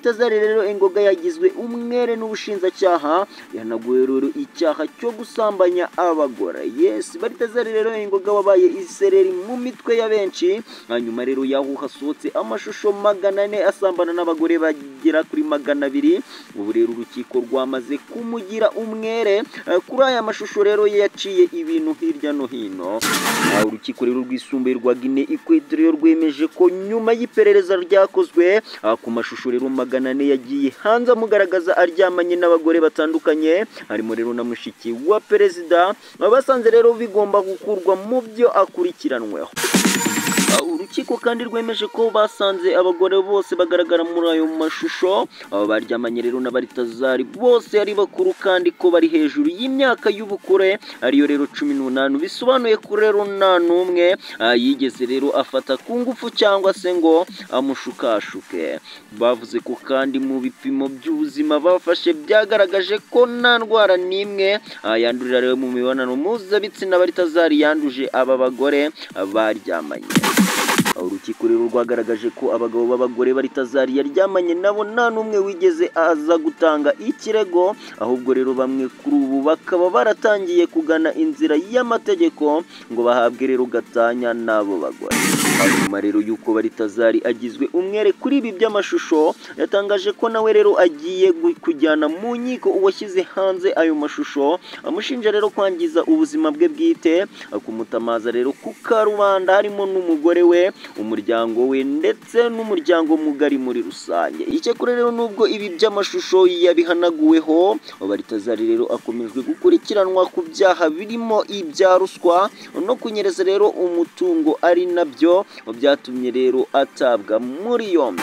Baltasar rero Engoga yagizwe umwere n'ubushinjacyaha, yanaguwe rero icyaha cyo gusambanya abagore. Yes, Baltasar rero Engoga wabaye isereri mu mitwe ya benshi, hanyuma rero yaho hasohotse amashusho 400 asambana n'abagore bagera kuri 200. Ubu rero urukiko rwamaze kumugira umwere kuri aya mashusho rero yaciye ibintu hirya no hino. Urukiko rero rwisumbuye rwa Guinea Equatorial rwemeje ko nyuma y'iperereza ryakozwe ku mashusho rero 400 yagiye hanze amugaragaza aryamanye n'abagore batandukanye, harimo rero na mushiki wa perezida, basanze rero bigomba gukurwa mu byo akurikiranweho. Urukiko kandi rwemeje ko basanze abagore bose bagaragara muri ayo mashusho baryamanye rero na Baltasar bose ari bakuru kandi ko bari hejuru y'imyaka y'ubukure ariyo rero 18, bisobanuye ko rero nta n'umwe yigeze rero afata ku ngufu cyangwa se ngo amushukashuke. Bavuze ko kandi mu bipimo by'ubuzima bafashe byagaragaje ko nta ndwara n'imwe yandurira rero mu mibonano mpuzabitsina Baltasar yanduje aba bagore baryamanye. Urukiko rero rwagaragaje ko abagabo b'abagore Baltasar yaryamanye nabo nta n'umwe wigeze aza gutanga ikirego, ahubwo rero bamwe kuri ubu bakaba baratangiye kugana inzira y'amategeko ngo bahabwe rero gatanya n'abo bagore. Hanyuma rero yuko Baltasar agizwe umwere kuri ibi by'amashusho, yatangaje ko nawe rero agiye kujyana mu nkiko uwashyize hanze ayo mashusho, amushinja rero kwangiza ubuzima bwe bwite, kumutamaza rero ku karubanda harimo n'umugore we, umuryango we ndetse n'umuryango mugari muri rusange. Icyakora rero nubwo ibi by'amashusho yabihanaguweho, Baltasar rero akomejwe gukurikiranwa ku byaha birimo ibya ruswa no kunyereza rero umutungo, ari nabyo byatumye rero atabwa muri yombi.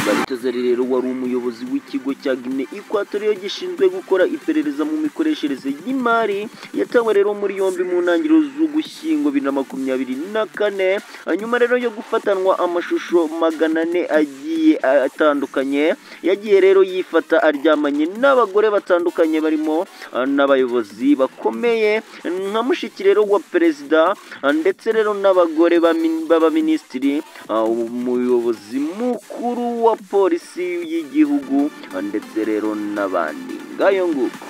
Baltasar rero wari umuyobozi w'ikigo cya Guinea Equatorial gishinzwe gukora iperereza mu mikoreshereze y'imari, yatawe rero muri yombi mu ntangiriro z'Ugushyingo 2024, hanyuma rero yo gufatanwa amashusho 400 agiye atandukanye, yagiye rero yifata aryamanye n'abagore batandukanye barimo n'abayobozi bakomeye nka mushiki rero wa perezida, ndetse rero n'abagore b'abaminisitiri, umuyobozi mukuru wa polisi y'igihugu ndetse rero n'abandi. Ngayo nguko.